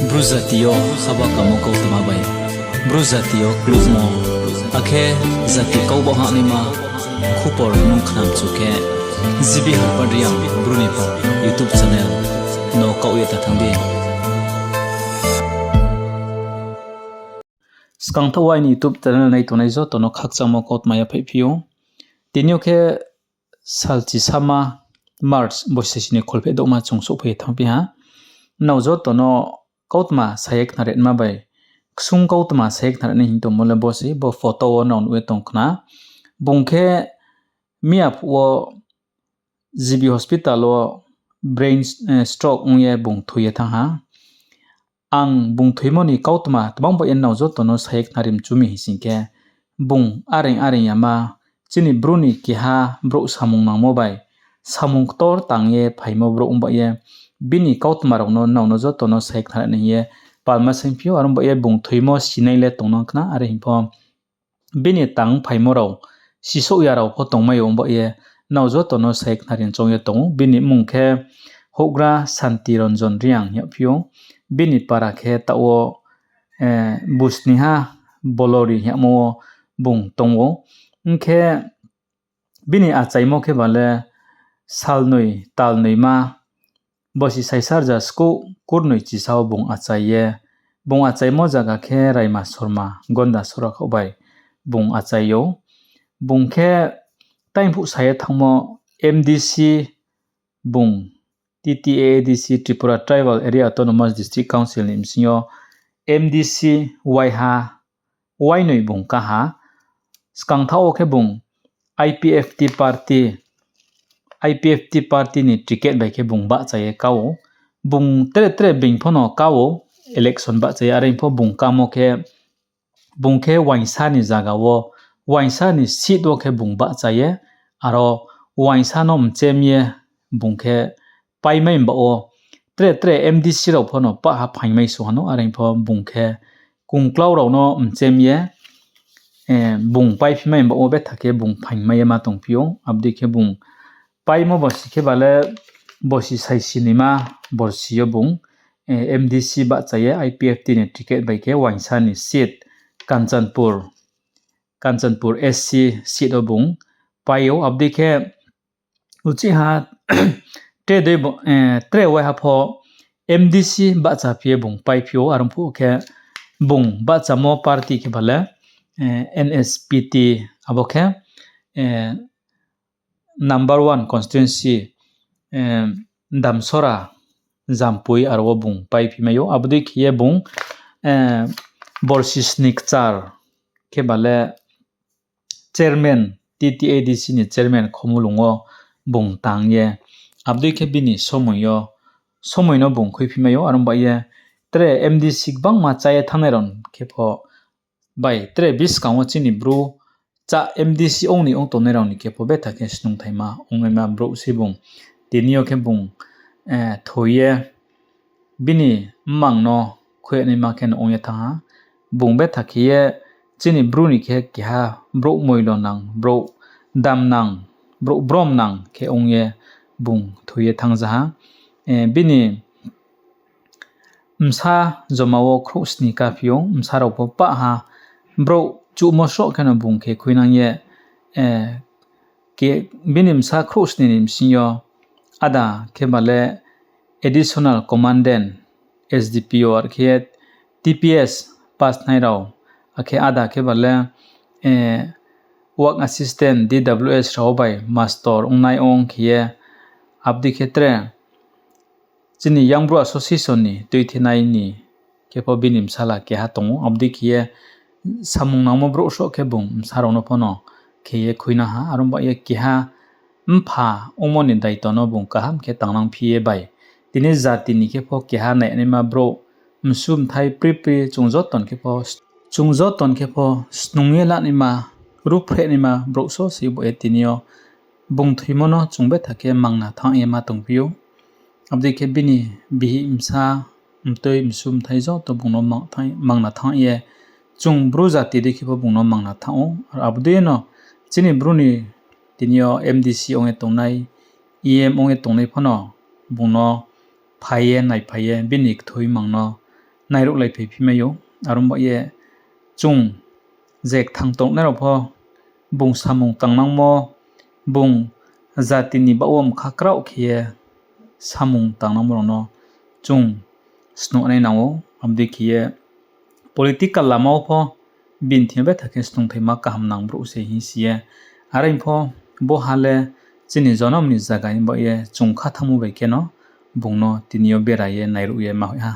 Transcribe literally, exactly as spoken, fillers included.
Bru jati yo haba kamo kautma bai Bru jati yo klubmo, akhe jati kau baoh hahnaima khupor nung khnamchu khe, G B Harpad Reang Bru ni Para YouTube channel no kaoh ye ta thanng di. Skangthaoh wo aini YouTube channel nai tongnai joto no khakchangmo kautma yaphaihphi ou. Tini yo khe sal chisama March bosi saisi ni kholpheh douhma chung souhphai ye thanngphi ha. Nrao joto no kautma sa ye khnari nma bai, ksung kautma sa ye khnari nai hing tongmo le bo se, bo photo wo nrao nuh ye tong khna. Bung khe miya phuh wo G B hospital wo brain, eh, stroke ong ye bung thoi ye thanng ha. Ang bung thoimo ni kautma tbang bai ye nrao joto no sa ye khnari mchu mi hing sing khe, bung areing areing yama chini Bru ni keha brouh samung nangmo bai samung ktor tang ye phaimo brouh ong bai ye bini kautma rao no nrao no joto no sa ye khnari nai hing ye palma saingphi ou. Are ong bai ye bung thoimo sinai le tongnang khna, are hing pho bini tang phaimo rao sisouh ya rao pho tongmai ou, ong bai ye nrao joto no sa ye khnari choung ye tong ou. Bini mmung khe houhgra Santi Ranjan Reang hing yagphi ou. Bini para khe taoh wo, eh, busniha Bolori hing yagmo wo bung tong ou. Hing khe bini achaimo khe ba le salnoi talnoima bosi saisa rza skouh kurnoi chisa wo bung achai ye, bung achaimo zaga khe Raima Sorma Gonda Sorakhaoh bai bung achai ou. Bung khe taingphuh sa ye thanngmo M D C bung T T A A D C, Tripura Tribal Area Autonomous District Council ni bsing yo M D C waiha, wainoi bung ká ha. Skangthaoh wo khe bung I P F T party, I P F T party ni ticket bai khe bung bahcha ye ká ou. Bung tre tre being pho no ká ou, election bahcha ye, are pho bung kámo khe, bung khe uaingsa ni zaga wo, uaingsa ni seat wo khe bung bahcha ye, aro uaingsa no mchem ye bung khe paimai baoh wo, tre tre M D C rao pho no pah ha phaingmai sung ha no, are pho bung khe kungklau rao no mchem ye, eh, bung paiphimai baoh wo betha khe bung phaingmai ye ma tongphi ou. Abo dei khe bung paimo borsi khe ba le borsi saisi noima borsi yo bung, eh, M D C bahcha ye I P F T ni ticket bai khe uaingsa ni seat Kanchanpur, Kanchanpur S C seat wo bung pai ou. Abo dei khe uchih ha tre dei bo, eh, tre waiha pho M D C bahchaphi ye bung paiphi ou, are phuh khe bung bahchamo party khe ba le, eh, N S P T, abo khe, eh, number one constituency, eh, Damsora, Jampui, aro wo bung paiphimai ou. Abo dei khe ye bung, eh, borsi sni kchar khe ba le chairman, T T A D C ni chairman Khomulung wo bung tang ye, abo dei khe bini somoi yo, somoi no bung khuiphimai ou. Are ong bai ye tre M D C gbangma chá ye thanngnai rao khe pho bai tre buskang wo chini Bru chá M D C ong ni ong tongnai rao ni khe pho betha khe snungthaima ongnaima brouh se bung. Tini yo khe bung, eh, thoi ye bini mmang no khuinaima khe no ong ye thanng ha. Bung betha khe ye chini Bru ni khe keha brouh moilonang, brouh damnang, brouh bromnang khe ong ye bung thoi ye thanngza ha. Eh, bini bsa joma wo khrouhsni kaphi ou, bsa rao pho pah ha, brouh chuhmo sroh khe no bung khe khuinang ye, eh, khe bini bsa khrouhsni ni bsing yo áda khe ba le additional commandant, S D P O, are khe T P S pass nai rao, akhe áda khe ba le, eh, work assistant, D W S rao bai master ongnai ong khe ye, abo dei khe tre chini Young Bru Association ni tuithenai ni khe pho bini bsala keha tong ou. Abo dei khe ye samung nangmo brouh sroh khe bung bsa rao no pho no khe ye khuina ha. Are ong bai ye keha mpha ongmo ni daito no bung kaham khe tangnangphi ye bai, tini jati ni khe pho keha nainaima brouh, msu mthai pri pri chung joto ni khe pho, chung joto ni khe pho snung ye lanaima, ruhphrehnaima brouh só se bo ye tini yo bung thoimo no chung betha khe mangna thanng ye ma tongphi ou. Abo dei khe bini bihih bsa, mtoi msu mthai joto bung no mang-, mangna thanng ye, chung Bru jati dei khe pho bung no mangna thanng ou. Abo dei no chini Bru ni tini yo M D C ong ye tongnai, E M ong ye tongnai pho no bung no phai ye, naiphai ye, bini kthoi mang no nairuhlaiphai phi mai ou. Aro ba ye chung je kthang tongnai rao pho bung samung tangnangmo, bung jati ni baoh wo mkha kraoh khe ye samung tangnangmo rao no chung snungnai nang ou. Abo dei khe ye political lama wo pho bini thing yo betha khe snungthaima kaham nang brouh se hing si ye. Are pho bo ha le chini jonom ni zaga himba ye chung kha thanngmo bai kheno bung no tini yo bera ye nairuh ye ma hoih ha.